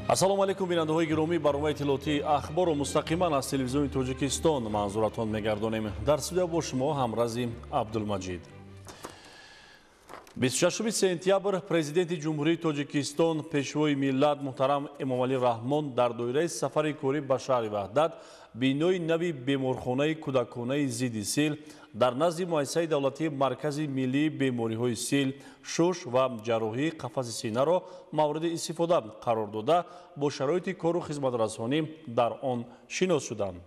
Ассалому алайкум, бинандаҳои гиромӣ. Барномаи иттилоотии Ахборро мустақиман аз телевизиони Тоҷикистон манзуратон мегардонем. Дар студия бо шумо ҳамрази Абдулмаҷид. 26 сентябр Президенти Ҷумҳурии Тоҷикистон, Пешвои миллат муҳтарам Эмомалӣ Раҳмон дар доираи сафари корӣ ба шаҳри Ваҳдат бинои нави беморхонаи кӯдаконаи зидди сил дар назди муассисаи давлатии Маркази миллии бемориҳои сил, шуш ва ҷарроҳии қафаси синаро мавриди истифода қарор дода, бо шароити кору хизматрасонӣ дар он шинос шуданд.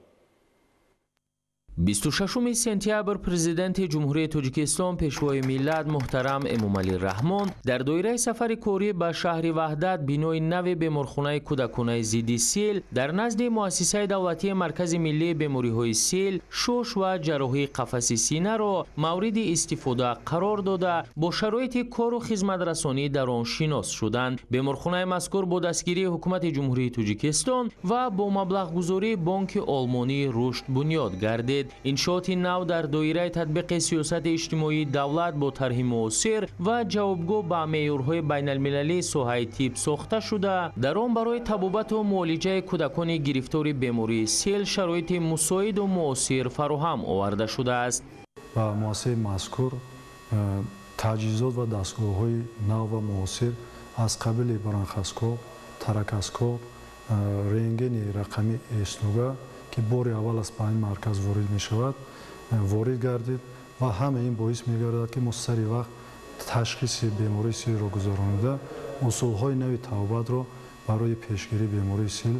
26 сентябр Президенти Ҷумҳурии Тоҷикистон, Пешвои миллат муҳтарам Эмомалӣ Раҳмон дар доираи сафари корӣ ба шаҳри Ваҳдат бинои нави беморхонаи кӯдаконаи зидди сил дар назди муассисаи давлатии Маркази миллии бемориҳои сил, шуш ва ҷарроҳии қафаси синаро мавриди истифода қарор дода, бо шароити кору хизматрасонӣ дар он шинос шуданд. Беморхонаи мазкур бо дастгирии Ҳукумати Ҷумҳурии Тоҷикистон ва бо маблағгузории Бонки Олмонии Рушд бунёд гардид. Иншооти нав дар доираи татбиқи сиёсати иҷтимоии давлат бо тарҳи муосир ва ҷавобгӯ ба меъёрҳои байналмилалии соҳаи тиб сохта шуда, дар он барои табобату муолиҷаи кӯдакони гирифтори бемории сил шароити мусоиду муосир фароҳам оварда шудааст. Ба муассисаи мазкур таҷҳизот ва дастгоҳҳои нав ва муосир аз қабили бронхоскоп, торакоскоп, рентгени рақами эснуга, ки бори аввал аст ба ин марказ ворид мешавад, ворид гардид ва ҳама ин боис мегардад, ки мо сари вақт ташхиси бемории силро гузаронида, усулҳои нави табобатро барои пешгирии бемории сил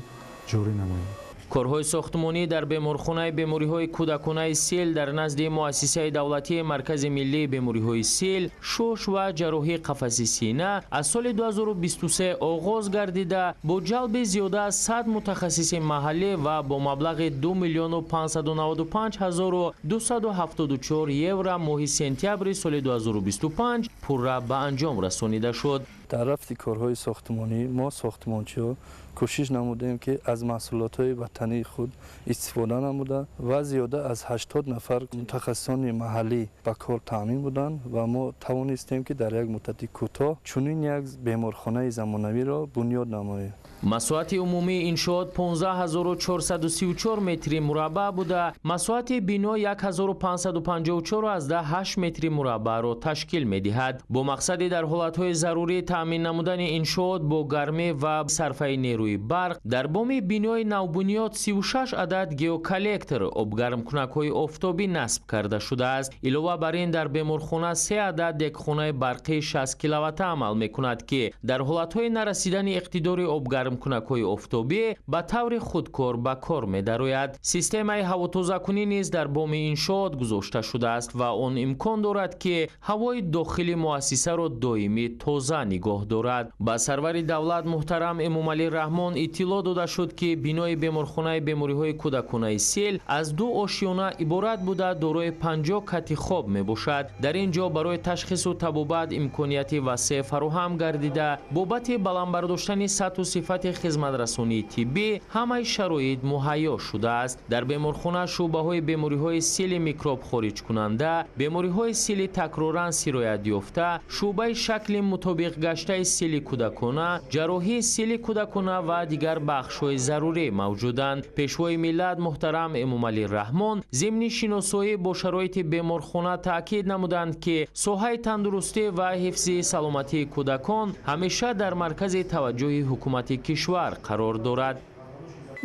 ҷорӣ намоем. Корҳои сохтмонӣ дар беморхонаи бемориҳои кӯдаконаи сил дар назди муассисаи давлатии Маркази миллии бемориҳои сил, шуш ва ҷарроҳии қафаси сина аз соли 2023 оғоз гардида, бо ҷалби зиёда аз 100 мутахассиси маҳаллӣ ва бо маблағи 2 миллиону 595 ҳазору 274 евро моҳи сентябри соли 2025 пурра ба анҷом расонида шуд. Дар рафти корҳои сохтмонӣ мо сохтмончиҳо кӯшиш намудем, ки аз маҳсулотҳои ватании худ истифода намуда ва зиёда аз 80 нафар мутахассисони маҳаллӣ ба кор таъмин буданд ва мо тавонистем, ки дар як муддати кӯтоҳ чунин як беморхонаи замонавиро бунёд намоем. Масоҳати умумии иншоот 15434 метри мураббаъ буда, масоҳати бино 1554,8 метри мураббаъро ташкил медиҳад. Бо мақсади дар ҳолатҳои зарурӣ таъмин намудани иншоот бо гармӣ ва сарфаи нерӯи барқ дар боми бинои навбунёд 36 адад геоколлектор обгармкунакҳои офтобӣ насб карда шудааст. Илова бар ин, дар беморхона се адад дегхонаи барқии 60 киловатта амал мекунад, ки дар ҳолатҳои нарасидани иқтидори обгармкунакҳои офтобӣ ба таври худкор ба кор медарояд. Системаи ҳавотозакунӣ низ дар боми иншоот гузошта шудааст ва он имкон дорад, ки ҳавои дохили муассисаро доимӣ тоза нигоҳ дорад. Ба сарвари давлат муҳтарам Эмомалӣ Раҳмон иттилоъ дода шуд, ки бинои беморхонаи бемориҳои кӯдаконаи сил аз ду ошёна иборат буда, дорои 50 кати хоб мебошад. Дар ин ҷо барои ташхису табобат имконияти васеъ фароҳам гардида, бобати баланд бардоштани сатҳу сифати хизматрасонии тиббӣ ҳамаи шароит муҳайё шудааст. Дар беморхона шӯъбаҳои бемориҳои сили микроб хориҷкунанда, бемориҳои сили такроран сироятёфта, шӯъбаи шакли мутобиқгаштаи сили кӯдакона, ҷарроҳии сили кӯдакона ва дигар бахшҳои зарурӣ мавҷуданд. Пешвои миллат муҳтарам Эмомалӣ Раҳмон зимни шиносоӣ бо шароити беморхона таъкид намуданд, ки соҳаи тандурустӣ ва ҳифзи саломатии кӯдакон ҳамеша дар маркази таваҷҷӯҳи ҳукумати кишвар қарор дорад.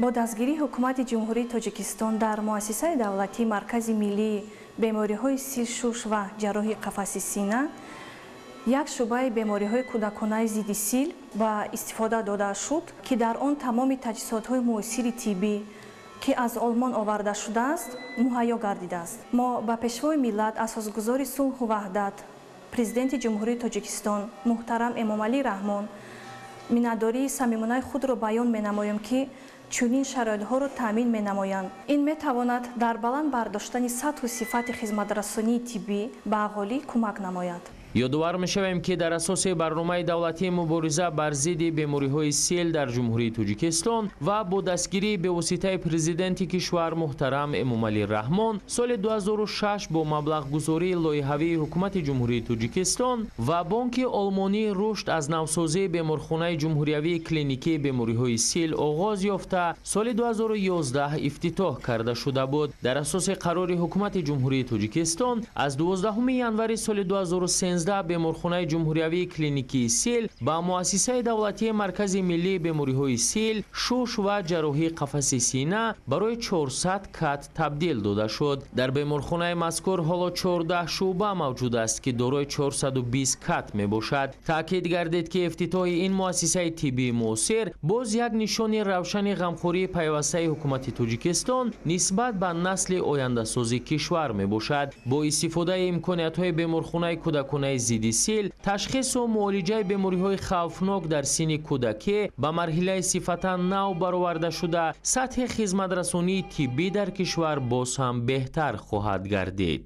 Бо дастгирии Ҳукумати Ҷумҳурии Тоҷикистон дар муассисаи давлатии Маркази миллии бемориҳои сил, шуш ва ҷарроҳии қафаси сина як шӯъбаи бемориҳои кӯдаконаи зидди сил ба истифода дода шуд, ки дар он тамоми таҷҳизотҳои муосири тиббӣ, ки аз Олмон оварда шудааст, муҳайё гардидааст. Мо ба Пешвои миллат, асосгузори сулҳу ваҳдат, Президенти Ҷумҳурии Тоҷикистон муҳтарам Эмомалӣ Раҳмон миннатдории самимонаи худро баён менамоем, ки чунин шароитҳоро таъмин менамоянд. Ин метавонад дар баланд бардоштани сатҳу сифати хизматрасонии тиббӣ ба аҳолӣ кӯмак намояд. Ёдовар мешавем, ки дар асоси барномаи давлатии мубориза бар зидди бемориҳои сил дар Ҷумҳурии Тоҷикистон ва бо дастгирии бевоситаи президенти кишвар муҳтарам Эмомалӣ Раҳмон соли 2006 бо маблағгузории лоиҳавии Ҳукумати Ҷумҳурии Тоҷикистон ва Бонки Олмонии рушд аз навсозии беморхонаи ҷумҳуриявии клиникии бемориҳои сил оғоз ёфта, соли 2011 ифтитоҳ карда шуда буд. Дар асоси қарори Ҳукумати Ҷумҳурии Тоҷикистон аз 12 январи соли 2013 беморхонаи ҷумҳуриявии клиникии сил ба муассисаи давлатии Маркази миллии бемориҳои сил, шуш ва ҷарроҳии қафаси сина барои 400 кат табдил дода шуд. Дар беморхонаи мазкур ҳоло 14 шӯъба мавҷуд аст, ки дорои 420 кат мебошад. Таъкид гардид, ки ифтитоҳи ин муассисаи тиббии муосир боз як нишони равшани ғамхории пайвастаи Ҳукумати Тоҷикистон нисбат ба насли ояндасози кишвар мебошад. Бо истифодаи имкониятҳои беморхонаи кӯдаконаи зидди сил, ташхису муолиҷаи бемориҳои хавфнок дар синни кӯдакӣ ба марҳилаи сифатан нав бароварда шуда, сатҳи хизматрасонии тиббӣ дар кишвар боз ҳам беҳтар хоҳад гардид.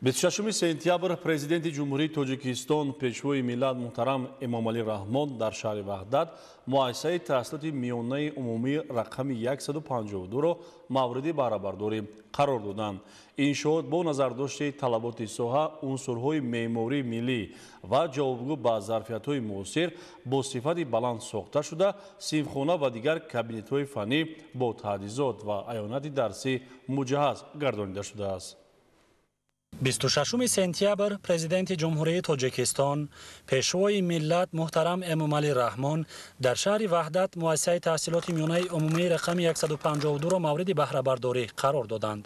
26 сентябр Президенти Ҷумҳурии Тоҷикистон, Пешвои миллат муҳтарам Эмомалӣ Раҳмон дар шаҳри Ваҳдат муассисаи таҳсилоти миёнаи умумии рақами 152-ро мавриди баҳрабардорӣ қарор доданд. Иншоот бо назардошти талаботи соҳа, унсурҳои меъмории миллӣ ва ҷавобгӯ ба зарфиятҳои муосир бо сифати баланд сохта шуда, синфхона ва дигар кабинетҳои фаннӣ бо таҷҳизот ва аёнати дарсӣ муҷаҳҳаз гардонида шудааст. 26 сентябр Президенти Ҷумҳурии Тоҷикистон, Пешвои миллат муҳтарам Эмомалӣ Раҳмон дар шаҳри Ваҳдат муассисаи таҳсилоти миёнаи умумии рақами 152-ро мавриди баҳрабардорӣ қарор доданд.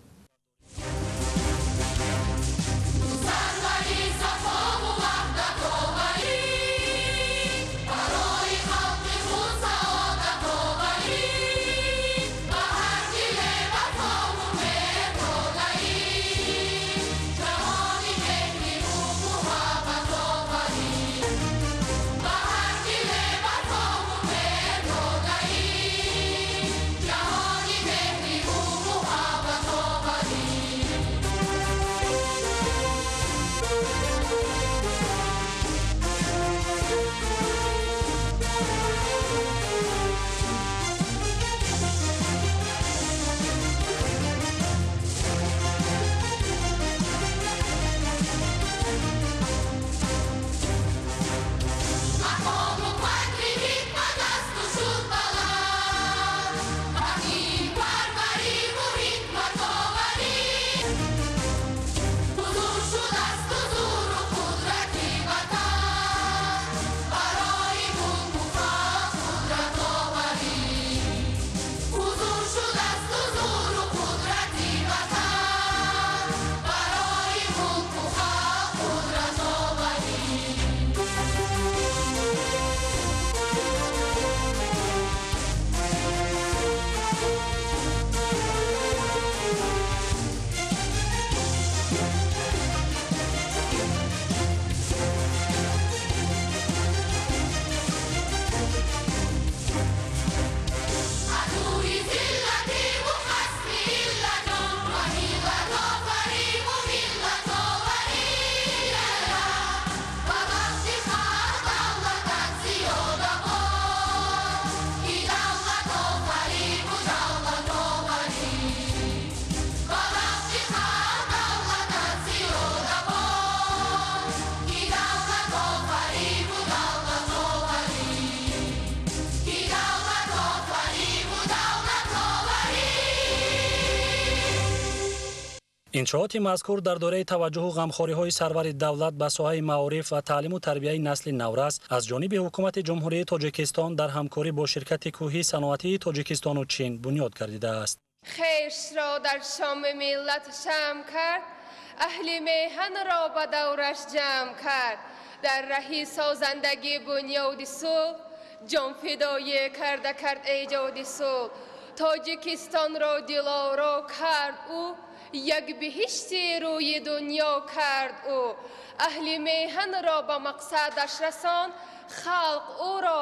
Иншооти мазкур дар доираи таваҷҷуҳу ғамхориҳои сарвари давлат ба соҳаи маориф ва таълиму тарбияи насли наврас аз ҷониби Ҳукумати Ҷумҳурии Тоҷикистон дар ҳамкорӣ бо ширкати кӯҳии саноатии Тоҷикистону Чин бунёд гардидааст. Хешро дар шоми миллат шамъ кард, аҳли меҳанро ба давраш ҷамъ кард, дар раҳи созандагӣ бунёди сулҳ, ҷонфидоӣ карда кард эҷоди сулҳ, Тоҷикистонро дилоро кард ӯ, як биҳишти рӯи дунё кард ӯ, аҳли меҳанро ба мақсадаш расон, халқ ӯро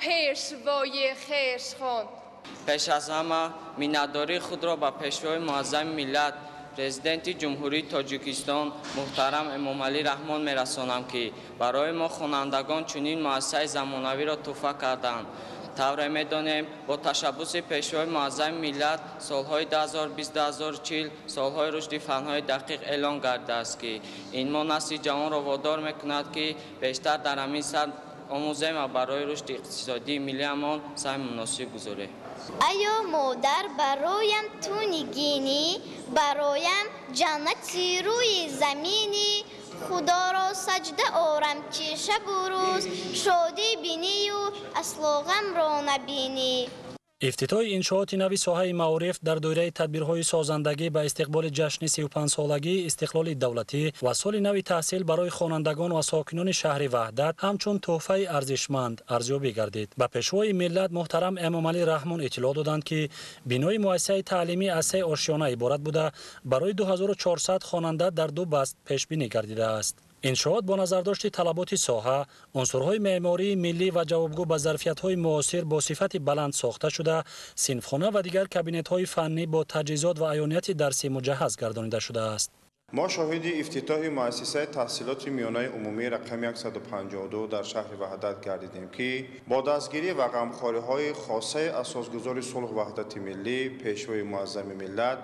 пешвои хеш хонд. Пеш аз ҳама миннатдории худро ба пешвои муаззами миллат, Президенти Ҷумҳурии Тоҷикистон муҳтарам Эмомалӣ Раҳмон мерасонам, ки барои мо хонандагон чунин муассисаи замонавиро тӯҳфа карданд. Тавре медонем, бо ташаббуси Пешвои Муаззами миллат солҳои 2020-2040 солҳои рушди фанҳои дақиқ эълон гардидааст, ки ин мо насли ҷавонро водор мекунад, ки бештар дар ҳамин самт омӯзем ва барои рушди иқтисодии миллиамон саҳми муносиб гузорем. Айё модар, бароям ту нигинӣ, бароям ҷаннати рӯи заминӣ. Худоро саҷда орам, ки шабу рӯз шодӣ бинию асло ғамро набинӣ. Ифтитоҳи иншооти нави соҳаи маориф дар доираи тадбирҳои созандагӣ ба истиқболи ҷашни 35-солагии истиқлоли давлатӣ ва соли нави таҳсил барои хонандагон ва сокинони шаҳри Ваҳдат ҳамчун тӯҳфаи арзишманд арзёбӣ гардид. Ба Пешвои миллат муҳтарам Эмомалӣ Раҳмон иттилоъ доданд, ки бинои муассисаи таълимӣ аз се ошёна иборат буда, барои 2400 хонанда дар ду баст пешбинӣ гардидааст. Иншоот бо назардошти талаботи соҳа, унсурҳои меъмории миллӣ ва ҷавобгӯ ба зарфиятҳои муосир бо сифати баланд сохта шуда, синфхона ва дигар кабинетҳои фаннӣ бо таҷҳизот ва аёнияти дарсӣ муҷаҳҳаз гардонида шудааст. Мо шоҳиди ифтитоҳи муассисаи таҳсилоти миёнаи умумии рақами 152 дар шаҳри Ваҳдат гардидем, ки бо дастгирӣ ва ғамхориҳои хосаи асосгузори сулҳу ваҳдати миллӣ, Пешвои Муаззами миллат,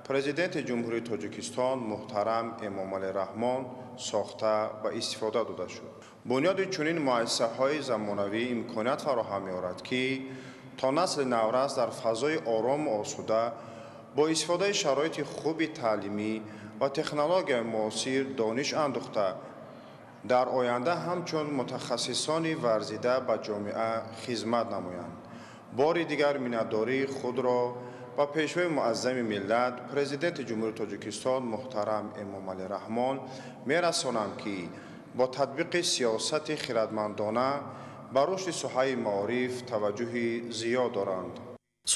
Президенти Ҷумҳурии Тоҷикистон муҳтарам Эмомалӣ Раҳмон сохта ва истифода дода шуд. Бунёди чунин муассисаҳои замонавӣ имконият фароҳам меорад, ки то насли наврас дар фазои орому осуда бо истифодаи шароити хуби таълимӣ ва технологияи муосир дониш андӯхта, дар оянда ҳамчун мутахассисони варзида ба ҷомеа хизмат намоянд. Бори дигар миннатдории худро ба Пешвои Муаззами миллат, Президенти Ҷумҳурии Тоҷикистон муҳтарам Эмомалӣ Раҳмон мерасонам, ки бо татбиқи сиёсати хирадмандона ба рушди соҳаи маориф таваҷҷӯҳи зиёд доранд.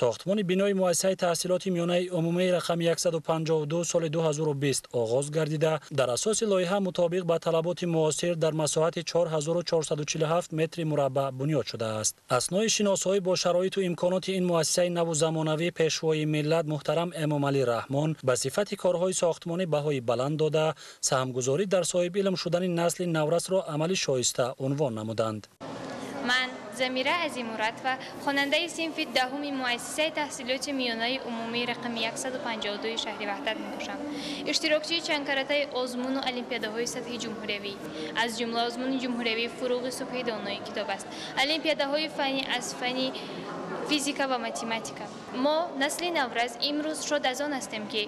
Сохтмони бинои муассисаи таҳсилоти миёнаи умумии рақами 152 соли 2020 оғоз гардида, дар асоси лоиҳа мутобиқ ба талаботи муосир дар масоҳати 4447 метри мураббаъ бунёд шудааст. Аснои шиносоӣ бо шароиту имконоти ин муассисаи наву замонавӣ Пешвои миллат муҳтарам Эмомалӣ Раҳмон ба сифати корҳои сохтмонӣ баҳои баланд дода, саҳмгузорӣ дар соҳиби илм шудани насли наврасро амали шоиста унвон намуданд. Ман Замира Азимуратова, хонандаи синфи даҳуми муассисаи таҳсилоти миёнаи умумии рақами 152 шаҳри Ваҳдат мебошам. Иштирокчии чандкаратаи озмуну олимпиадаҳои сатҳи ҷумҳуриявӣ, аз ҷумла озмуни ҷумҳуриявии «Фуруғи субҳи донои китоб» аст, олимпиадаҳои фаннӣ аз фанни физика ва математика. Мо насли наврас имрӯз шод аз он ҳастем, ки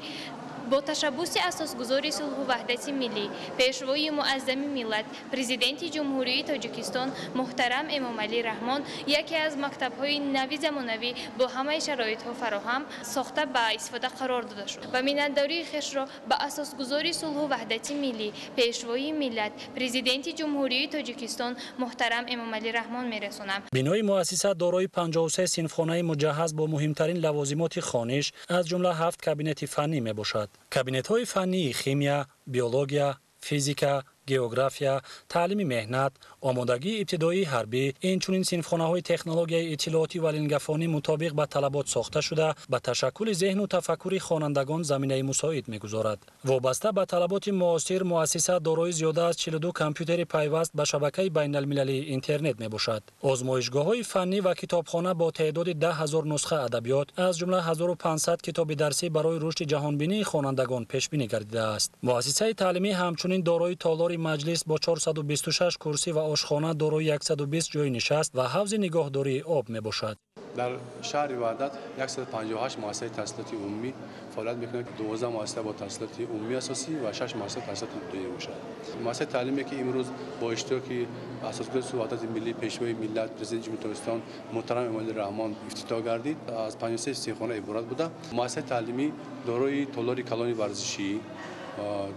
бо ташаббуси асосгузори сулҳу ваҳдати миллӣ, Пешвои Муаззами миллат, Президенти Ҷумҳурии Тоҷикистон муҳтарам Эмомалӣ Раҳмон яке аз мактабҳои нави замонавӣ бо ҳамаи шароитҳо фароҳам сохта ба истифода қарор дода шуд ва миннатдории хешро ба асосгузори сулҳу ваҳдати миллӣ, Пешвои миллат, Президенти Ҷумҳурии Тоҷикистон муҳтарам Эмомалӣ Раҳмон мерасонам. Бинои муассиса дорои 53 синфхонаи муҷаҳҳаз бо муҳимтарин лавозимоти хониш, аз ҷумла 7 кабинети фаннӣ мебошад. Кабинетҳои фаннии химия, биология, физика, география, таълими меҳнат, омодагии ибтидоии ҳарбӣ, инчунин синфхонаҳои технологияи иттилоотӣ ва лингафонӣ мутобиқ ба талабот сохта шуда, ба ташаккули зеҳну тафаккури хонандагон заминаи мусоид мегузорад. Вобаста ба талаботи муосир муассиса дорои зиёда аз 42 компютери пайваст ба шабакаи байналмилалии интернет мебошад. Озмоишгоҳҳои фаннӣ ва китобхона бо теъдоди 10 000 нусха адабиёт, аз ҷумла 1500 китоби дарсӣ барои рушди ҷаҳонбинии хонандагон пешбинӣ гардидааст. Муассисаи таълимӣ ҳамчунин дорои толори маҷлис бо 426 курсӣ ва ошхона дорои 120 ҷойи нишаст ва ҳавзи нигоҳдории об мебошад. Дар шаҳри Ваҳдат 158 муассисаи таҳсилоти умумӣ фаъолият мекунад, 12 муассиса бо таҳсилоти умумии асосӣ ва 6 муассиса таҳсилоти ибтидоӣ мебошад. Муассисаи таълиме, ки имрӯз бо иштироки асосгузори сулҳу ваҳдати миллӣ, Пешвои миллат, Президенти Ҷумҳурии Тоҷикистон муҳтарам Эмомалӣ Раҳмон ифтитоҳ гардид, аз 53 синфхона иборат буда. Муассисаи таълимӣ дорои толори калони варзишӣ,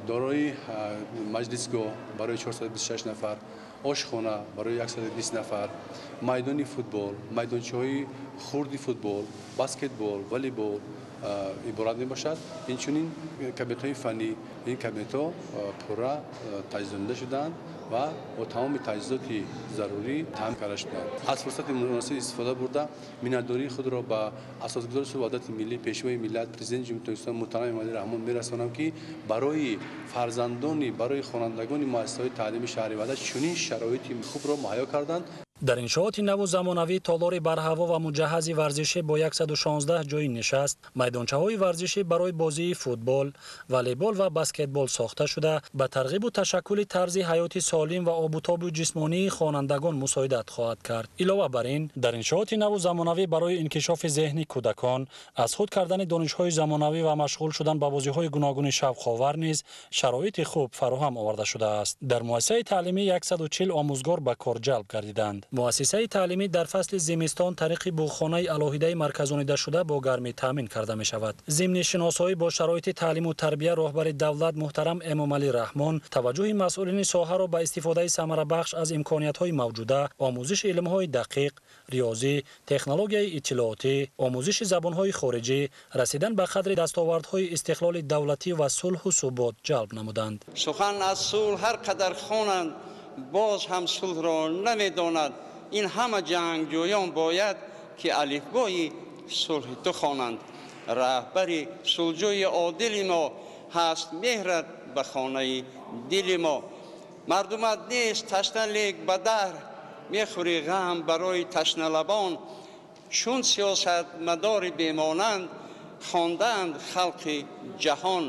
дорои маҷлисгоҳ барои 426 нафар, ошхона барои 120 нафар, майдони футбол, майдончаҳои хурди футбол, баскетбол, волейбол иборат мебошад. Инчунин кабинетҳои фаннӣ, ин кабинетҳо пурра таҷҳизонида шудаанд. ва бо тамоми таҷҳизоти зарурӣ таъмин карда шуданд. Аз фурсати муносиб истифода бурда, миннатдории худро ба асосгузори сулҳу ваҳдати миллӣ, пешвои миллат, президенти Ҷумҳурии Тоҷикистон муҳтарам Эмомалӣ Раҳмон мерасонам, ки барои фарзандони, барои хонандагони муассисаҳои таълими шаҳри Ваҳдат чунин шароити хубро муҳайё карданд. Дар иншооти наву замонавӣ толори барҳаво ва муҷаҳҳази варзишӣ бо 116 ҷойи нишаст, майдончаҳои варзишӣ барои бозии футбол, волейбол ва баскетбол сохта шуда, ба тарғибу ташаккули тарзи ҳаёти солим ва обутобу ҷисмонии хонандагон мусоидат хоҳад кард. Илова бар ин, дар иншооти наву замонавӣ барои инкишофи зеҳни кӯдакон, аз худ кардани донишҳои замонавӣ ва машғул шудан ба бозиҳои гуногуни шавқовар низ шароити хуб фароҳам оварда шудааст. Дар муассисаи таълимӣ 140 омӯзгор ба кор ҷалб гардиданд. Муассисаи таълимӣ дар фасли зимистон тариқи буғхонаи алоҳидаи марказонидашуда бо гармӣ таъмин карда мешавад. Зимни шиносоӣ бо шароити таълиму тарбия роҳбари давлат муҳтарам Эмомалӣ Раҳмон таваҷҷӯҳи масъулини соҳаро ба истифодаи самарабахш аз имкониятҳои мавҷуда, омӯзиши илмҳои дақиқ, риёзӣ, технологияи иттилоотӣ, омӯзиши забонҳои хориҷӣ, расидан ба қадри дастовардҳои истиқлоли давлатӣ ва сулҳу субот ҷалб намуданд. Сухан аз сулҳ ҳар қадар хонанд, боз ҳам сулҳро намедонад. Ин ҳама ҷангҷӯён бояд ки алифбои сулҳи ту хонанд. Раҳбари сулҳҷӯи одили мо ҳаст меҳрат ба хонаи дили мо. Мардумат нест ташна, лек ба даҳр мехӯри ғам барои ташналабон. Чун сиёсатмадори бемонанд хондаанд халқи ҷаҳон.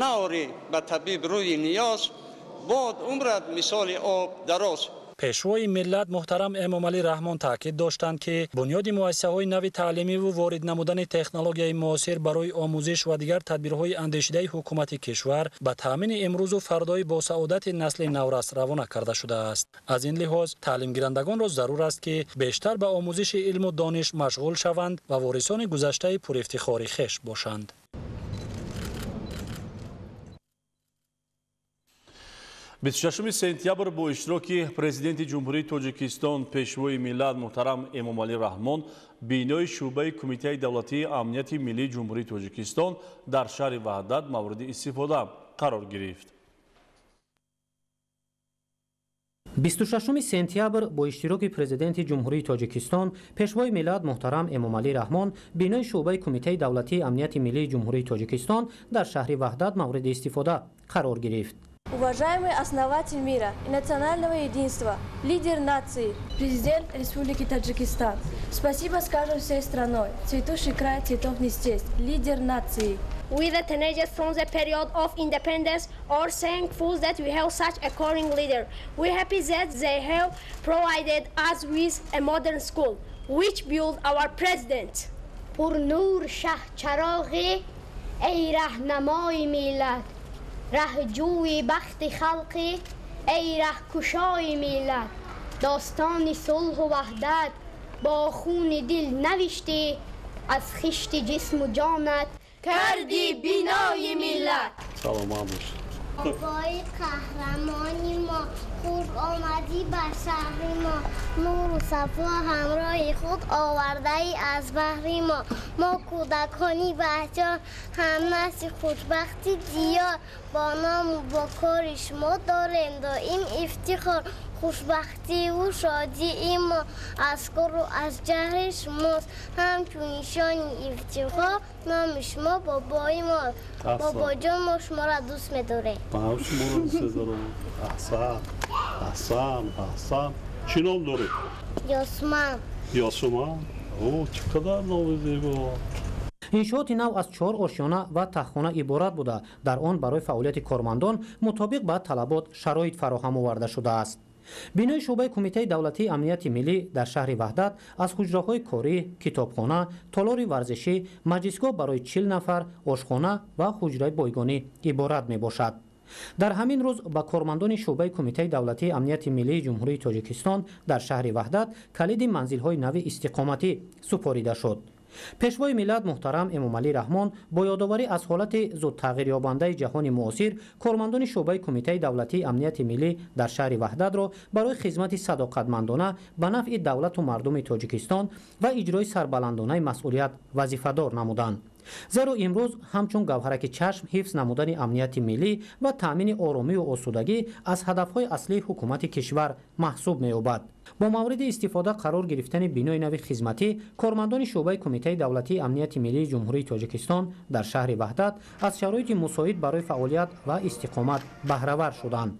Наорӣ ба табиб рӯи ниёз, бод умрат мисоли об дароз. Пешвои миллат муҳтарам Эмомалӣ Раҳмон таъкид доштанд, ки бунёди муассисаҳои нави таълимиву ворид намудани технологияи муосир барои омӯзиш ва дигар тадбирҳои андешидаи ҳукумати кишвар ба таъмини имрӯзу фардои босаодати насли наврас равона карда шудааст. Аз ин лиҳоз таълимгирандагонро зарур аст, ки бештар ба омӯзиши илму дониш машғул шаванд ва ворисони гузаштаи пурифтихори хеш бошанд. 26 сентябр бо иштироки президенти Ҷумҳурии Тоҷикистон, пешвои миллат муҳтарам Эмомалӣ Раҳмон бинои шӯъбаи Кумитаи давлатии амнияти миллии Ҷумҳурии Тоҷикистон дар шаҳри Ваҳдат мавриди истифода қарор гирифт. 26 сентябр бо иштироки президенти Ҷумҳурии Тоҷикистон, пешвои миллат муҳтарам Эмомалӣ Раҳмон бинои шӯъбаи Кумитаи давлатии амнияти миллии Ҷумҳурии Тоҷикистон дар шаҳри Ваҳдат мавриди истифода қарор гирифт. Уважаемый основатель мира и национального единства, лидер нации, президент Республики Таджикистан, спасибо скажем всей страной, цветущий край цветов не стесть, лидер нации. We the teenagers from the period of independence are thankful that we have such a caring leader. We are happy that they have provided us with a modern school, which built our president. Пур нур шах чароғи, эй раҳнамои миллат, раҳҷӯи бахти халқӣ, эй раҳкушои миллат, достони сулҳу ваҳдат бо хуни дил навиштӣ, аз хишти ҷисму ҷонат карди бинои миллат. Саломат бош. Бобои қаҳрамони мо, хуш омадӣ ба шаҳри мо, нуру сафо ҳамроҳи худ овардаи аз баҳри мо. Мо кӯдакони баҳҷор, ҳамнасли хушбахти диёр, бо ному бо кори шумо дорем доим ифтихор. Хушбахтиву шодии мо аз кору аз ҷаҳри шумост, ҳамчун нишони ифтихор номи шумо бобои мо. Бобоҷон, мо шуморо дӯст медорем. Ман шуморо дӯст медорам. Аҳсан, аҳсан, аҳсан. Чӣ ном дорӣ? Ёсуман. Ёсуман? О, чӣ қадар номи зебо. Иншооти нав аз 4 ошёна ва таҳхона иборат буда, дар он барои фаъолияти кормандон мутобиқ ба талабот шароит фароҳам оварда шудааст. Бинои шӯъбаи Кумитаи давлатии амнияти миллӣ дар шаҳри Ваҳдат аз ҳуҷраҳои корӣ, китобхона, толори варзишӣ, маҷлисгоҳ барои 40 нафар, ошхона ва ҳуҷраи бойгонӣ иборат мебошад. Дар ҳамин рӯз ба кормандони шӯъбаи Кумитаи давлатии амнияти миллии Ҷумҳурии Тоҷикистон дар шаҳри Ваҳдат калиди манзилҳои нави истиқоматӣ супорида шуд. Пешвои миллат муҳтарам Эмомалӣ Раҳмон бо ёдоварӣ аз ҳолати зудтағйирёбандаи ҷаҳони муосир кормандони шӯъбаи Кумитаи давлатии амнияти миллӣ дар шаҳри Ваҳдатро барои хизмати садоқатмандона ба нафъи давлату мардуми Тоҷикистон ва иҷрои сарбаландонаи масъулият вазифадор намуданд. Зеро имрӯз ҳамчун гавҳараки чашм ҳифз намудани амнияти миллӣ ва таъмини оромию осудагӣ аз ҳадафҳои аслии ҳукумати кишвар маҳсуб меёбад. Бо мавриди истифода қарор гирифтани бинои нави хизматӣ, кормандони шӯъбаи Кумитаи давлатии амнияти миллии Ҷумҳурии Тоҷикистон дар шаҳри Ваҳдат аз шароити мусоид барои фаъолият ва истиқомат баҳравар шуданд.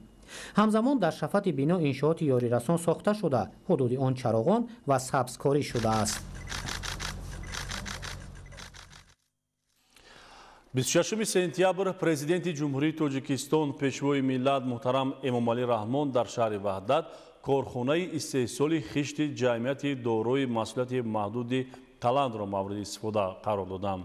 Ҳамзамон дар шафати бино иншооти ёрирасон сохта шуда, ҳудуди он чароғон ва сабзкорӣ шудааст. 26 сентябр Президенти Ҷумҳурии Тоҷикистон, Пешвои миллат муҳтарам Эмомалӣ Раҳмон дар шаҳри Ваҳдат корхонаи истеҳсоли хишти ҷамъияти дорои масъулияти маҳдуди Талантро мавриди истифода қарор доданд.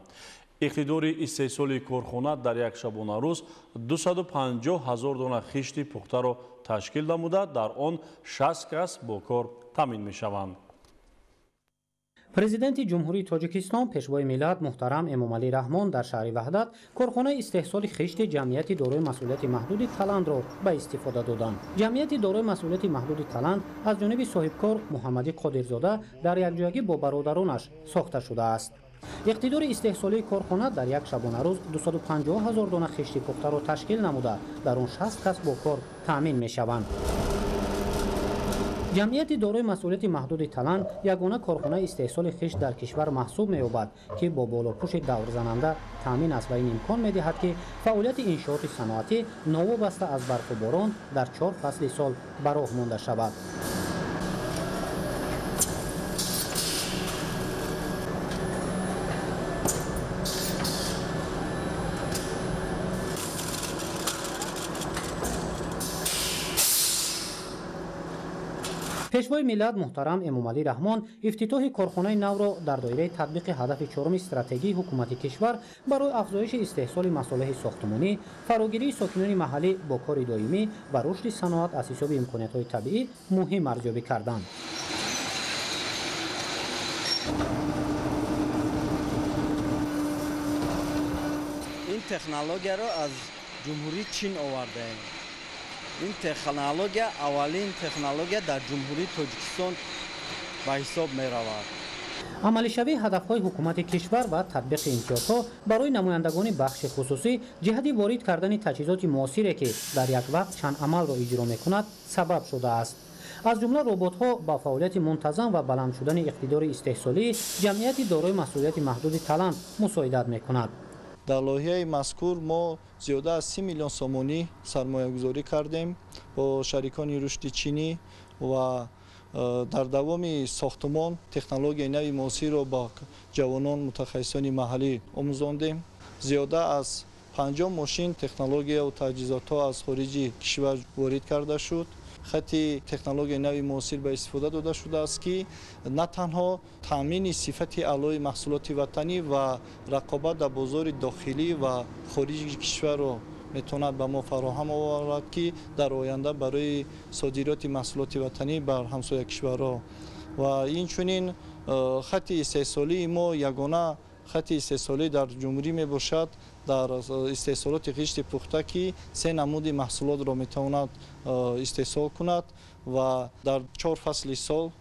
Иқтидори истеҳсоли корхона дар як шабонарӯз 250 ҳазор дона хишти пухтаро ташкил намуда, дар он 60 кас бо кор таъмин мешаванд. Президенти Ҷумҳурии Тоҷикистон, Пешвои миллат муҳтарам Эмомалӣ Раҳмон дар шаҳри Ваҳдат корхонаи истеҳсоли хишти ҷамъияти дорои масъулияти маҳдуди Талантро ба истифода доданд. Ҷамъияти дорои масъулияти маҳдуди Талант аз ҷониби соҳибкор Муҳаммадӣ Қодирзода дар якҷоягӣ бо бародаронаш сохта шудааст. Иқтидори истеҳсолии корхона дар як шабонарӯз 250 ҳазор дона хишти пухтаро ташкил намуда, дар он 60 кас бо кор таъмин мешаванд. Ҷамъияти дорои масъулияти маҳдуди Талант ягона корхонаи истеҳсоли хишт дар кишвар маҳсуб меёбад, ки бо болопӯши даврзананда таъмин аст ва ин имкон медиҳад, ки фаъолияти иншооти саноатӣ новобаста аз барфу борон дар 4 фасли сол ба роҳ монда шавад. Пешвои миллат муҳтарам Эмомалӣ Раҳмон ифтитоҳи корхонаи навро дар доираи татбиқи ҳадафи чоруми стратегии ҳукумати кишвар барои афзоиши истеҳсоли масолеҳи сохтмонӣ, фарогирии сокинони маҳаллӣ бо кори доимӣ ва рушди саноат аз ҳисоби имкониятҳои табиӣ муҳим арзёбӣ карданд. Ин технологияро аз Ҷумҳурии Чин овардаем. Ин технология аввалин технология дар Ҷумҳурии Тоҷикистон ба ҳисоб меравад. Амалишавии ҳадафҳои ҳукумати кишвар ва татбиқи имтиёзҳо барои намояндагони бахши хусусӣ ҷиҳати ворид кардани таҷҳизоти муосире, ки дар як вақт чанд амалро иҷро мекунад, сабаб шудааст. Аз ҷумла роботҳо ба фаъолияти мунтазам ва баланд шудани иқтидори истеҳсолии ҷамъияти дорои масъулияти маҳдуди Талант мусоидат мекунад. Дар лоиҳаи мазкур мо зиёда аз 30 миллион сомонӣ сармоягузорӣ кардем бо шарикони рушди чинӣ ва дар давоми сохтмон технологияи нави муосирро ба ҷавонон мутахассисони маҳаллӣ омӯзондем. Зиёда аз 50 мошин технология ва таҷҳизотҳо аз хориҷи кишвар ворид карда шуд. Хати технологияи нави муосир ба истифода дода шудааст, ки на танҳо таъмини сифати аълои маҳсулоти ватанӣ ва рақобат дар бозори дохилӣ ва хориҷи кишварро метавонад ба мо фароҳам оварад, ки дар оянда барои содироти маҳсулоти ватанӣ бар ҳамсоя кишварҳо. Ва инчунин хати истеҳсолии мо ягона хати истеҳсолӣ дар ҷумҳурӣ мебошад дар истеҳсолоти хишти пухта, ки 3 намуди маҳсулотро метавонад истеҳсол кунад ва дар 4 фасли сол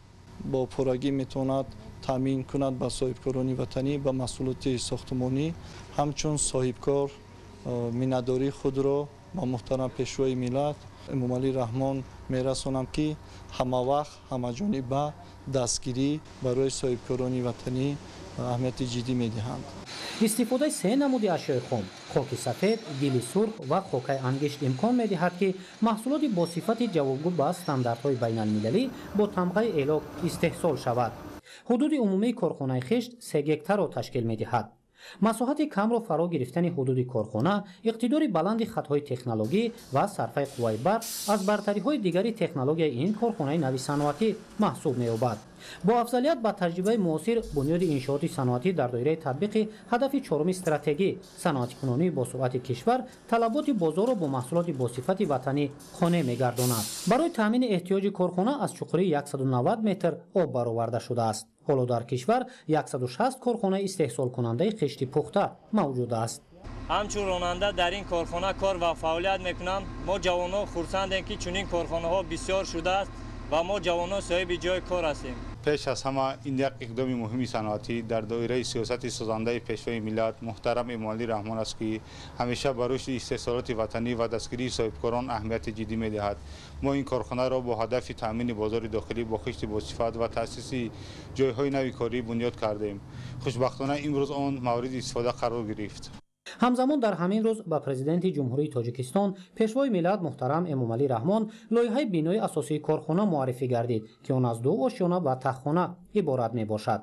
бо пуррагӣ метавонад таъмин кунад ба соҳибкорони ватанӣ ба маҳсулоти сохтмонӣ. Ҳамчун соҳибкор миннатдории худро ба муҳтарам Пешвои миллат Эмомалӣ Раҳмон мерасонам, ки ҳамавақт ҳамаҷониба дастгирӣ барои соҳибкорони ватанӣ аҳамияти ҷиддӣ медиҳанд. Истифодаи 3 намуди ашёи хом – хоки сафед, гили сурх ва хокаи ангишт имкон медиҳад, ки маҳсулоти бо сифати ҷавобгӯ ба стандартҳои байналмилалӣ бо тамғаи элок истеҳсол шавад. Ҳудуди умумии корхонаи хишт 3 гектарро ташкил медиҳад. Масоҳати камро фаро гирифтани ҳудуди корхона, иқтидори баланди хатҳои технологӣ ва сарфаи қувваи барқ аз бартариҳои дигари технологияи ин корхонаи нави саноатӣ маҳсуб меёбад. Бо афзалият ба таҷрибаи муосир бунёди иншооти саноатӣ дар доираи татбиқи ҳадафи чоруми стратегӣ саноатикунонии босуръати кишвар талаботи бозорро бо маҳсулоти босифати ватанӣ қонеъ мегардонад. Барои таъмини эҳтиёҷи корхона аз чуқурии 190 метр об бароварда шудааст. Ҳоло дар кишвар 160 корхонаи истеҳсолкунандаи хишти пухта мавҷуд аст. Ҳамчун ронанда дар ин корхона кор ва фаъолият мекунам. Мо ҷавонон хурсандем, ки чунин корхонаҳо бисёр шудааст ва мо ҷавонон соҳиби ҷои кор ҳастем. Пеш аз ҳама ин як иқдоми муҳими саноатӣ дар доираи сиёсати созандаи Пешвои миллат муҳтарам Эмомалӣ Раҳмон аст, ки ҳамеша ба рушди истеҳсолоти ватанӣ ва дастгирии соҳибкорон аҳамияти ҷиддӣ медиҳад. Мо ин корхонаро бо ҳадафи таъмини бозори дохилӣ бо хишти босифат ва таъсиси ҷойҳои нави корӣ бунёд кардем. Хушбахтона имрӯз он мавриди истифода қарор гирифт. Ҳамзамон дар ҳамин рӯз ба Президенти Ҷумҳурии Тоҷикистон, Пешвои миллат муҳтарам Эмомалӣ Раҳмон лоиҳаи бинои асосии корхона муаррифӣ гардид, ки он аз ду ошёна ва таххона иборат мебошад.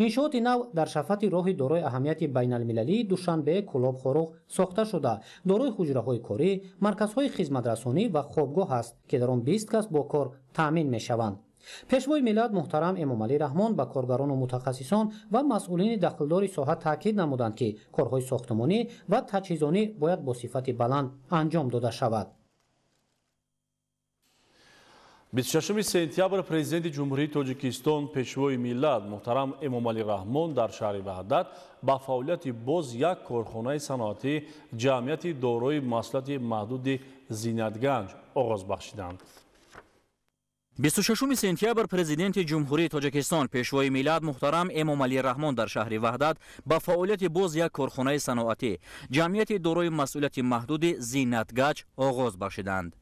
Иншооти нав дар шафати роҳи дорои аҳамияти байналмилалии Душанбе Кӯлоб Хоруғ сохта шуда, дорои ҳуҷраҳои корӣ, марказҳои хизматрасонӣ ва хобгоҳ аст, ки дар он 20 кас бо кор таъмин мешаванд. Пешвои миллат муҳтарам Эмомалӣ Раҳмон ба коргарону мутахассисон ва масъулини дахлдори соҳа таъкид намуданд, ки корҳои сохтмонӣ ва таҷҳизонӣ бояд бо сифати баланд анҷом дода шавад. 26 сентябр Президенти Ҷумҳурии Тоҷикистон, Пешвои миллат муҳтарам Эмомалӣ Раҳмон дар шаҳри Ваҳдат ба фаъолияти боз як корхонаи саноатӣ ҷамъияти дорои масъулияти маҳдуди Зинатганҷ оғоз бахшиданд. 26 сентябр Президенти Ҷумҳурии Тоҷикистон, Пешвои миллат муҳтарам Эмомалӣ Раҳмон дар шаҳри Ваҳдат ба фаъолияти боз як корхонаи саноатӣ ҷамъияти дорои масъулияти маҳдуди Зинатгач оғоз бахшиданд.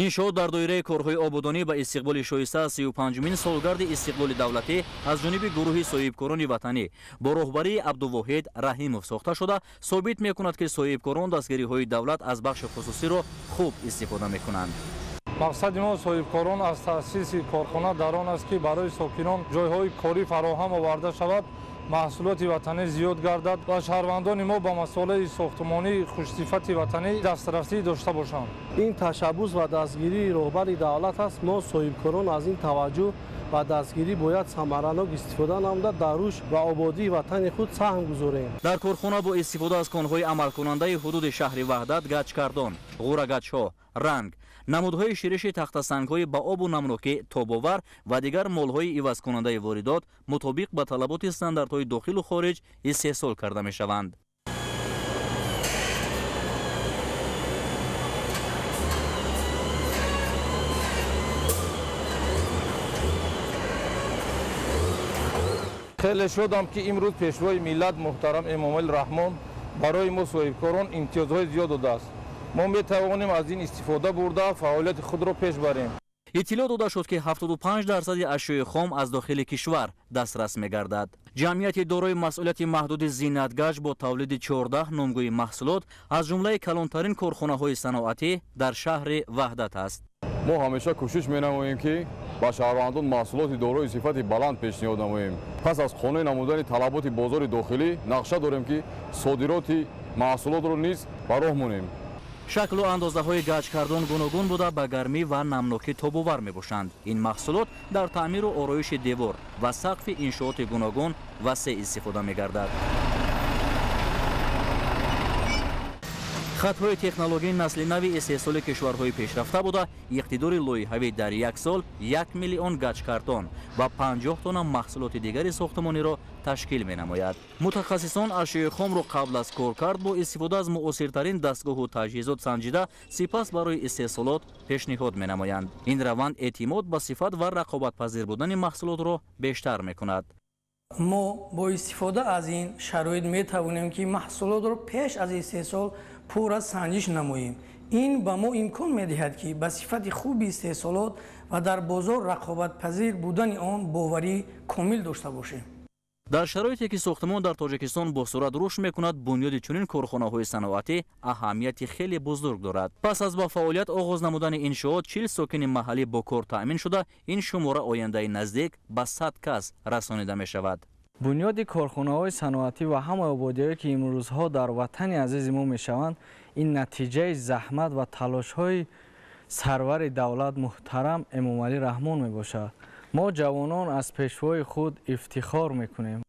Иншоот дар доираи корҳои ободонӣ ба истиқболи шоиста 35-умин солгарди истиқлоли давлатӣ аз ҷониби гурӯҳи соҳибкорони ватанӣ бо роҳбарии Абдувоҳид Раҳимов сохта шуда, собит мекунад, ки соҳибкорон дастгириҳои давлат аз бахши хусусиро хуб истифода мекунанд. Мақсади мо соҳибкорон аз таъсиси корхона дар он аст, ки барои сокинон ҷойҳои корӣ фароҳам оварда шавад, маҳсулоти ватанӣ зиёд гардад ва шаҳрвандони мо ба масолаи сохтмонии хушсифати ватанӣ дастрасӣ дошта бошанд. Ин ташаббус ва дастгирии роҳбари давлат аст. Мо соҳибкорон аз ин таваҷҷӯҳ ва дастгирӣ бояд самаранок истифода намуда, дар рушд ва ободии ватани худ саҳм гузорем. Дар корхона бо истифода аз конҳои амалкунандаи ҳудуди шаҳри Ваҳдат гачкардон, ғӯрагачҳо, ранг, намудҳои шириши тахтасангҳои ба обу намнокӣ тобовар ва дигар молҳои ивазкунандаи воридот мутобиқ ба талаботи стандартҳои дохилу хориҷ истеҳсол карда мешаванд. Хеле шодам, ки имрӯз Пешвои миллат муҳтарам Эмомалӣ Раҳмон барои мо соҳибкорон имтиёзҳои зиёд додааст. Мо метавонем аз ин истифода бурда фаъолияти худро пеш барем. Иттилоъ дода шуд, ки 75% ашёи хом аз дохили кишвар дастрас мегардад. Ҷамъияти дорои масъулияти маҳдуди Зинатгач бо тавлиди 14 номгӯи маҳсулот аз ҷумлаи калонтарин корхонаҳои саноатӣ дар шаҳри Ваҳдат аст. Мо ҳамеша кӯшиш менамоем, ки ба шаҳрвандон маҳсулоти дорои сифати баланд пешниҳод намоем. Пас аз қонеъ намудани талаботи бозори дохилӣ нақша дорем, ки содироти маҳсулотро низ ба роҳ монем. Шаклу андозаҳои гачкардон гуногун буда, ба гармӣ ва намнокӣ тобовар мебошанд. Ин маҳсулот дар таъмиру ороиши девор ва сақфи иншооти гуногун васеъ истифода мегардад. Хатҳои технологияи насли нави истеҳсоли кишварҳои пешрафта буда, иқтидори лоиҳавӣ дар як сол 1 миллион гачкартон ва 50 тонна маҳсулоти дигари сохтмониро ташкил менамояд. Мутахассисон ашёи хомро қабл аз коркард бо истифода аз муосиртарин дастгоҳу таҷҳизот санҷида, сипас барои истеҳсолот пешниҳод менамоянд. Ин раванд эътимод ба сифат ва рақобатпазир будани маҳсулотро бештар мекунад. Мо бо истифода аз ин шароит метавонем, ки маҳсулотро пеш аз истеҳсол пурра санҷиш намоем. Ин ба мо имкон медиҳад, ки ба сифати хуби истеҳсолот ва дар бозор рақобатпазир будани он боварии комил дошта бошем. Дар шароите ки сохтмон дар Тоҷикистон бо суръат рушд мекунад, бунёди чунин корхонаҳои саноатӣ аҳамияти хеле бузург дорад. Пас аз ба фаъолият оғоз намудани иншоот 40 сокини маҳаллӣ бо кор таъмин шуда, ин шумора ояндаи наздик ба 100 кас расонида мешавад. Бунёди корхонаҳои саноатӣ ва ҳамаи ободиҳое, ки имрӯзҳо дар ватани азизи мо мешаванд, ин натиҷаи заҳмат ва талошҳои сарвари давлат муҳтарам Эмомалӣ Раҳмон мебошад. Мо ҷавонон аз пешвои худ ифтихор мекунем.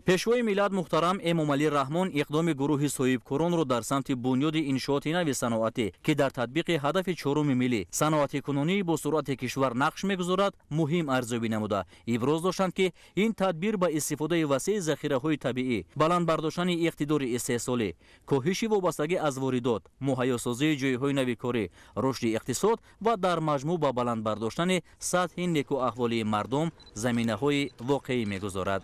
Пешвои миллат муҳтарам Эмомалӣ Раҳмон иқдоми гурӯҳи соҳибкоронро дар самти бунёди иншооти нави саноатӣ, ки дар татбиқи ҳадафи чоруми миллӣ саноатикунонии бо суръати кишвар нақш мегузорад, муҳим арзёбӣ намуда. Иброз доштанд, ки ин тадбир ба истифодаи васеи захираҳои табиӣ, баланд бардоштани иқтидори истеҳсолӣ, коҳиши вобастагӣ аз воридот, муҳайёсозии ҷойҳои нави корӣ, рушди иқтисод ва дар маҷмӯъ ба баланд бардоштани сатҳи некуаҳволии мардум заминаҳои воқеӣ мегузорад.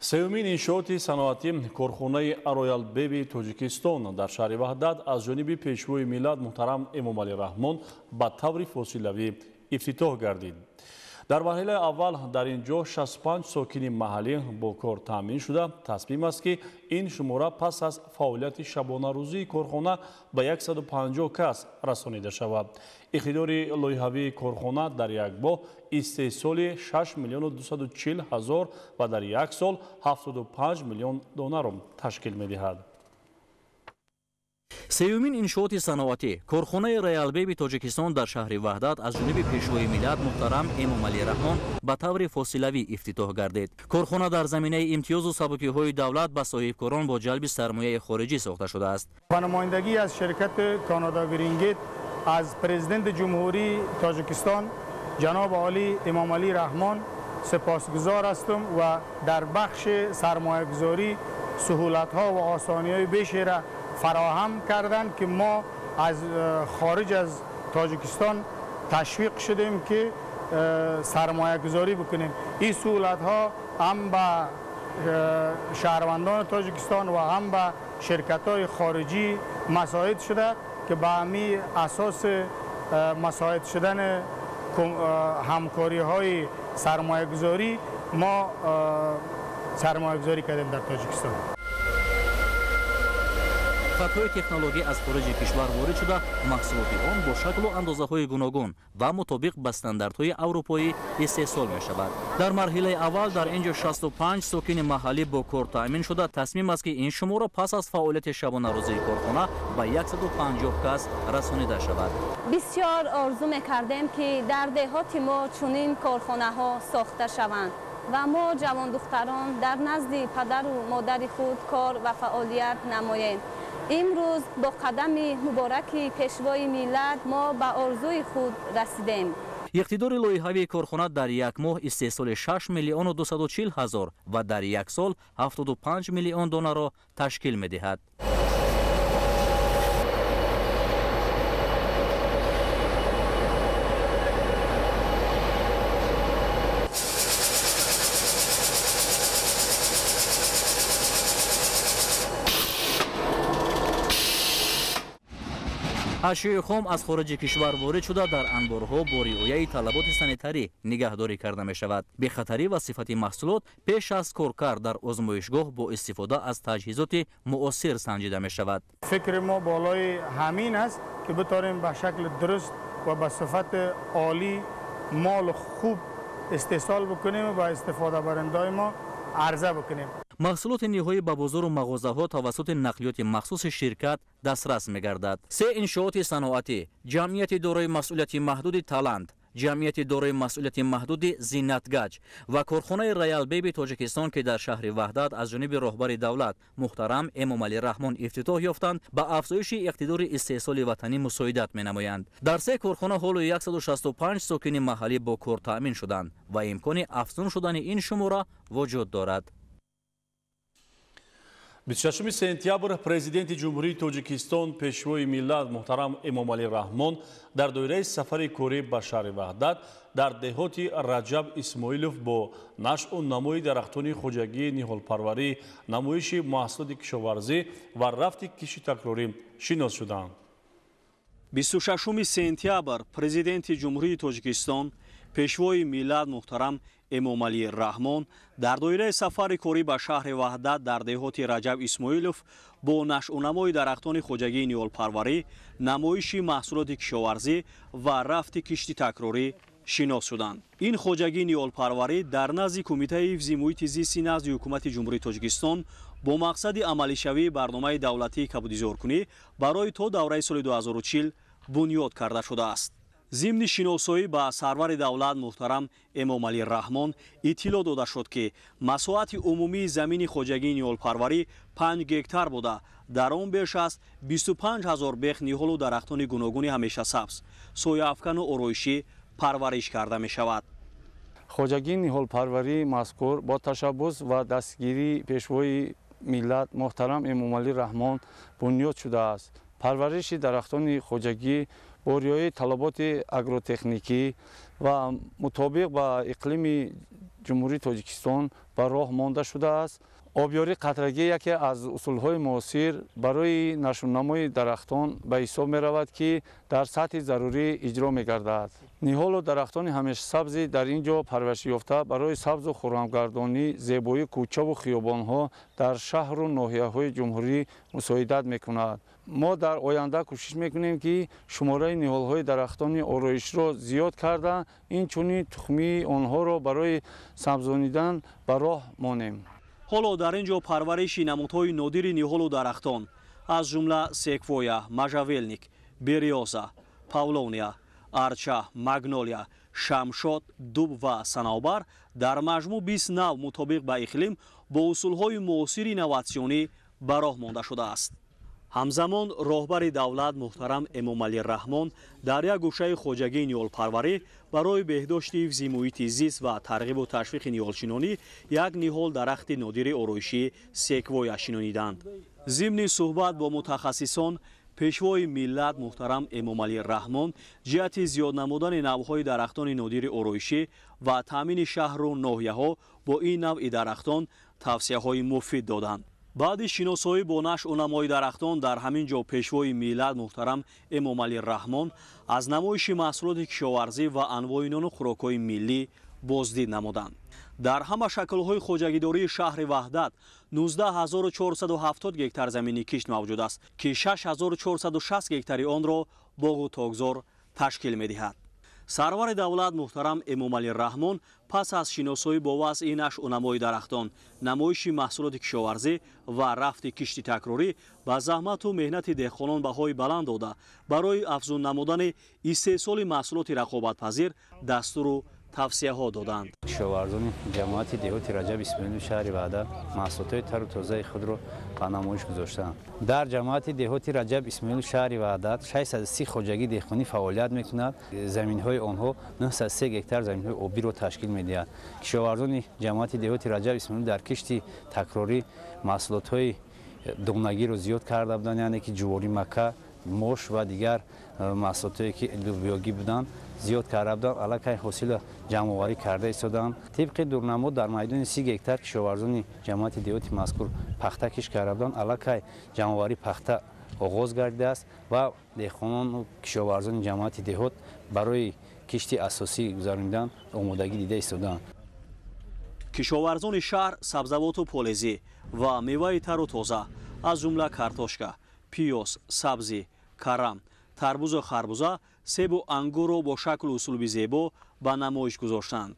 Сеюмин иншооти саноатӣ корхонаи Роял Беби Тоҷикистон дар шаҳри Ваҳдат аз ҷониби пешвои миллат муҳтарам Эмомалӣ Раҳмон ба таври фосилавӣ ифтитоҳ гардид. Дар марҳилаи аввал дар ин ҷо 65 сокини маҳаллӣ бо кор таъмин шуда, тасмим аст, ки ин шумора пас аз фаъолияти шабонарӯзии корхона ба 150 кас расонида шавад. Иқтидори лоиҳавии корхона дар як моҳ истеҳсоли 6 миллиону 240 ҳазор ва дар як сол 75 миллион донаро ташкил медиҳад. Сеюмин иншооти саноатӣ корхонаи Роял Беби Тоҷикистон дар шаҳри Ваҳдат аз ҷониби пешвои миллат муҳтарам Эмомалӣ Раҳмон ба таври фосилавӣ ифтитоҳ гардид. Корхона дар заминаи имтиёзу сабукиҳои давлат ба соҳибкорон бо ҷалби сармояи хориҷӣ сохта шудааст. Ба намояндагӣ аз ширкати Канада Грингет аз президенти ҷумҳурии Тоҷикистон ҷаноб олӣ Эмомалӣ Раҳмон сипосгузор ҳастам ва дар бахши сармоягузорӣ суҳулатҳо ва осониҳои бешера фароҳам карданд, ки мо аз хориҷ аз Тоҷикистон ташвиқ шудем, ки сармоягузорӣ бикунем. Ин суҳулатҳо ҳам ба шаҳрвандони Тоҷикистон ва ҳам ба ширкатҳои хориҷӣ масоид шуда, ки ба ҳамин асоси масоид шудани ҳамкориҳои сармоягузорӣ мо сармоягузорӣ кардем дар Тоҷикистон. Хатҳои технологӣ аз хориҷи кишвар ворид шуда, маҳсулоти он бо шаклу андозаҳои гуногун ва мутобиқ ба стандартҳои аврупоӣ истеҳсол мешавад. Дар марҳилаи аввал дар ин ҷо 65 сокини маҳаллӣ бо кор таъмин шуда, тасмим аст, ки ин шумора пас аз фаъолияти шабонарӯзии корхона ба 150 кас расонида шавад. Бисёр орзу мекардем, ки дар деҳоти мо чунин корхонаҳо сохта шаванд ва мо ҷавондухтарон дар назди падару модари худ кор ва фаъолият намоем. Имрӯз бо қадами мубораки пешвои миллат мо ба орзуи худ расидем. Иқтидори лоиҳавии корхона дар як моҳ истеҳсоли 6 миллиону 240 ҳазор ва дар як сол 75 миллион донаро ташкил медиҳад. Ашёи хом аз хориҷи кишвар ворид шуда, дар анборҳо бо риояи талаботи санитарӣ нигаҳдорӣ карда мешавад. Бехатарӣ ва сифати маҳсулот пеш аз коркард дар озмоишгоҳ бо истифода аз таҷҳизоти муосир санҷида мешавад. Фикри мо болои ҳамин аст, ки битавонем ба шакли дуруст ва ба сифати олӣ мол хуб истеҳсол бикунем ва истифодабарандаҳои мо арза бикунем. Маҳсулоти ниҳоӣ ба бозору мағозаҳо тавассути нақлиёти махсуси ширкат дастрас мегардад. Се иншооти саноатӣ, ҷамъияти дорои масъулияти маҳдуди Талант, ҷамъияти дорои масъулияти маҳдуди Зинатгаҷ ва корхонаи Роял Беби Тоҷикистон, ки дар шаҳри Ваҳдат аз ҷониби роҳбари давлат муҳтарам Эмомалӣ Раҳмон ифтитоҳ ёфтанд, ба афзоиши иқтидори истеҳсоли ватанӣ мусоидат менамоянд. Дар се корхона ҳоло 165 сокини маҳаллӣ бо кор таъмин шуданд ва имкони афзун шудани ин шумора вуҷуд дорад. 26 сентябр президенти Ҷумҳурии Тоҷикистон пешвои миллат муҳтарам Эмомалӣ Раҳмон дар доираи сафари корӣ ба шаҳри Ваҳдат дар деҳоти Раҷаб Исмоилов бо нашъу намои дарахтони хоҷагии ниҳолпарварӣ, намоиши маҳсулоти кишоварзӣ ва рафти кишти такрорӣ шинос шуданд. 26 сентябр президенти Ҷумҳурии Тоҷикистон пешвои миллат муҳтарам Эмомалӣ Раҳмон дар доираи сафари корӣ ба шаҳри Ваҳдат дар деҳоти Раҷаб Исмоилов бо нашъунамои дарахтони хоҷагии ниҳолпарварӣ, намоиши маҳсулоти кишоварзӣ ва рафти кишти такрорӣ шинос шуданд. Ин хоҷагии ниҳолпарварӣ дар назди Кумитаи ҳифзи муҳити зисти назди Ҳукумати Ҷумҳурии Тоҷикистон бо мақсади амалишавии барномаи давлатии кабудизоркунӣ барои то давраи соли 2040 бунёд карда шудааст. Зимни шиносоӣ ба сарвари давлат муҳтарам Эмомалӣ Раҳмон иттилоъ дода шуд, ки масоҳати умумии замини хоҷагии ниҳолпарварӣ 5 гектар буда, дар он беш аз 25 ҳазор бех ниҳолу дарахтони гуногуни ҳамешасабз, сояафкану ороишӣ парвариш карда мешавад. Хоҷагии ниҳолпарварии мазкур бо ташаббус ва дастгирии пешвои миллат муҳтарам Эмомалӣ Раҳмон бунёд шудааст. Парвариши дарахтони хоҷагӣ бо риояи талаботи агротехникӣ ва мутобиқ ба иқлими Ҷумҳурии Тоҷикистон ба роҳ монда шудааст. Обёрии қатрагӣ яке аз усулҳои муосир барои нашъунамои дарахтон ба ҳисоб меравад, ки дар сатҳи зарурӣ иҷро мегардад. Ниҳолу дарахтони ҳамешасабзи дар ин ҷо парваришёфта барои сабзу хуррамгардонӣ, зебоии кӯчаву хиёбонҳо дар шаҳру ноҳияҳои ҷумҳурӣ мусоидат мекунад. Мо дар оянда кӯшиш мекунем, ки шумораи ниҳолҳои дарахтони ороишро зиёд карда, инчунин тухмии онҳоро барои сабзонидан ба роҳ монем. Ҳоло дар ин ҷо парвариши намудҳои нодири ниҳолу дарахтон, аз ҷумла секвоя, можжевельник, берёза, павловния, арча, магнолия, шамшод, дуб ва санавбар дар маҷмӯъ 20 нав мутобиқ ба иқлим бо усулҳои муосири инноватсионӣ ба роҳ монда шудааст. Ҳамзамон роҳбари давлат муҳтарам Эмомалӣ Раҳмон дар як гӯшаи хоҷагии ниҳолпарварӣ барои беҳдошти ҳифзи муҳити зист ва тарғибу ташвиқи ниҳолшинонӣ як ниҳол дарахти нодири ороишӣ секвоя шинониданд. Зимни суҳбат бо мутахассисон пешвои миллат муҳтарам Эмомалӣ Раҳмон ҷиҳати зиёд намудани навъҳои дарахтони нодири ороишӣ ва таъмини шаҳру ноҳияҳо бо ин навъи дарахтон тавсияҳои муфид доданд. Баъди шиносоӣ бо нашъу намои дарахтон дар ҳамин ҷо пешвои миллат муҳтарам Эмомалӣ Раҳмон аз намоиши маҳсулоти кишоварзӣ ва анвои нону хӯрокҳои миллӣ боздид намуданд. Дар ҳама шаклҳои хоҷагидории шаҳри Ваҳдат 19470 гектар замини кишт мавҷуд аст, ки 6460 гектари онро боғу токзор ташкил медиҳад. Сарвари давлат муҳтарам Эмомалӣ Раҳмон пас аз шиносоӣ бо вазъи нашъу намои дарахтон, намоиши маҳсулоти кишоварзӣ ва рафти кишти такрорӣ ба заҳмату меҳнати деҳқонон баҳои баланд дода, барои афзун намудани истеҳсоли маҳсулоти рақобатпазир дастуру тавсияҳо доданд. Кишоварзони ҷамоати деҳоти Раҷаб Исмоилов шаҳри Ваҳдат маҳсулотҳои тару тозаи худро ба намоиш гузоштаанд. Дар ҷамоати деҳоти Раҷаб Исмоилов шаҳри Ваҳдат 630 хоҷагии деҳқонӣ фаъолият мекунад. Заминҳои онҳо 903 гектар заминҳои обиро ташкил медиҳад. Кишоварзони ҷамоати деҳоти Раҷаб Исмоилов дар кишти такрорӣ маҳсулотҳои донагиро зиёд карда буданд, яъне ки ҷуворӣ мака, мош ва дигар маҳсулотҳое ки лӯбиёгӣ буданд зиёд карда буданд, аллакай ҳосила ҷамъоварӣ карда истоданд. Тибқи дурнамо дар майдони 30 гектар кишоварзони ҷамоати деҳоти мазкур пахта кишт карда буданд, аллакай ҷамъоварии пахта оғоз гардидааст ва деҳқонону кишоварзони ҷамоати деҳот барои кишти асосӣ гузаронидан омодагӣ дида истоданд. Кишоварзони шаҳр сабзавоту полезӣ ва меваи тару тоза, аз ҷумла картошка, пиёз, сабзӣ, карам, тарбузу харбуза, себу ангурро бо шаклу услуби зебо ба намоиш гузоштанд.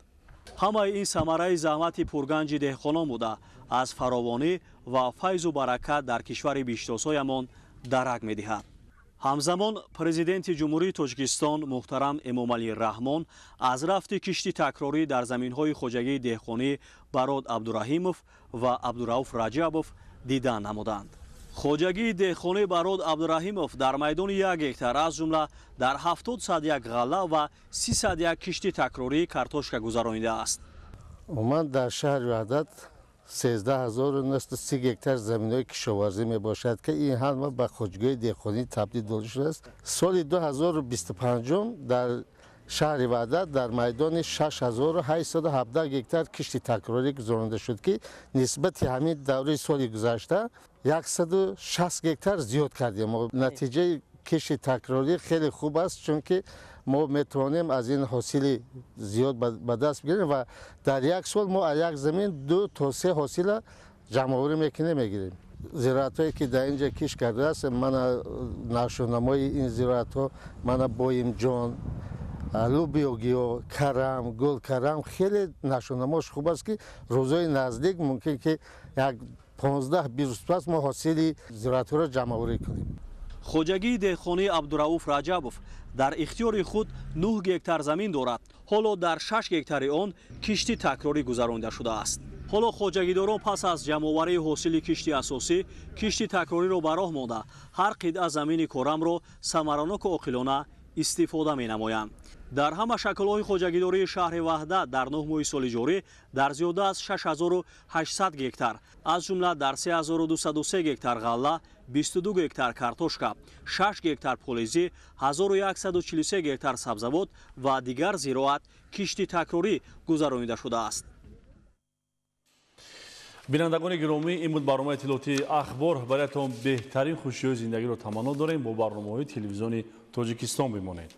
Ҳамаи ин самараи заҳмати пурганҷи деҳқонон буда, аз фаровонӣ ва файзу баракат дар кишвари биштосоямон дарак медиҳад. Ҳамзамон президенти Ҷумҳурии Тоҷикистон муҳтарам Эмомалӣ Раҳмон аз рафти кишти такрорӣ дар заминҳои хоҷагии деҳқонӣ Барод Абдураҳимов ва Абдурауф Раҷабов дидан намуданд. Хоҷагии деҳқонӣ Барод Абдураҳимов дар майдони 1 гектар, аз ҷумла дар 70 1 ғалла ва 301 кишти такрории картошка гузаронидааст. Умуман дар шаҳри Ваҳдат 13930 гектар заминҳои кишоварзӣ мебошад, ки ин ҳама ба хоҷагии деҳқонӣ табдил дода шудааст. Соли 2025 дар шаҳри Ваҳдат дар майдони 6817 гектар кишти такрорӣ гузаронида шуд, ки нисбати ҳамин давраи соли гузашта 160 гектар зиёд кардем. Натиҷаи кишти такрорӣ хеле хуб аст, чунки мо метавонем аз ин ҳосили зиёд ба даст бигирем ва дар як сол мо аз як замин 2 то 3 ҳосила ҷамъоварӣ мекунем, мегирем. Зироатҳое ки дар инҷа кишт кардааст, мана нашъунамои ин зироатҳо, мана боимҷон, лӯбиёгиҳо, карам, гулкарам хеле нашъунамош хуб аст, ки рӯзҳои наздик мумкин ки як 15-20 рӯз пас мо ҳосили зироатҳоро ҷамъоварӣ кунем. Хоҷагии деҳқонии Абдурауф Раҷабов дар ихтиёри худ 9 гектар замин дорад. Ҳоло дар 6 гектари он кишти такрорӣ гузаронида шудааст. Ҳоло хоҷагидорон пас аз ҷамъоварии ҳосили кишти асосӣ кишти такрориро ба роҳ монда, ҳар қитъа замини корамро самараноку оқилона истифода менамоянд. Дар ҳама шаклҳои хоҷагидории шаҳри Ваҳдат дар 9 моҳи соли ҷорӣ дар зиёда аз 6800 гектар, аз ҷумла дар 3203 гектар ғалла, 22 гектар картошка, 6 гектар полезӣ, 1143 гектар сабзавот ва дигар зироат кишти такрорӣ гузаронида шудааст. Бинандагони гиромӣ, ин буд барномаи иттилоотии Ахбор. Бароятон беҳтарин хушиҳои зиндагиро таманно дорем. Бо барномаҳои телевизиони Тоҷикистон бимонед.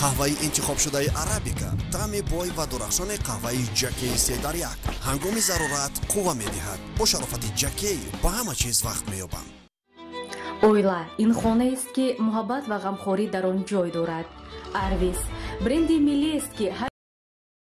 Қаҳваи интихобшудаи арабика, таъми бой ва дурахшони қаҳваи Ҷакей се дар як. Ҳангоми зарурат қувва медиҳад. Бо шарофати Ҷакей ба ҳама чиз вақт меёбам. Оила ин хонаест, ки муҳаббат ва ғамхорӣ дар он ҷой дорад. Арвис бренди миллиест, ки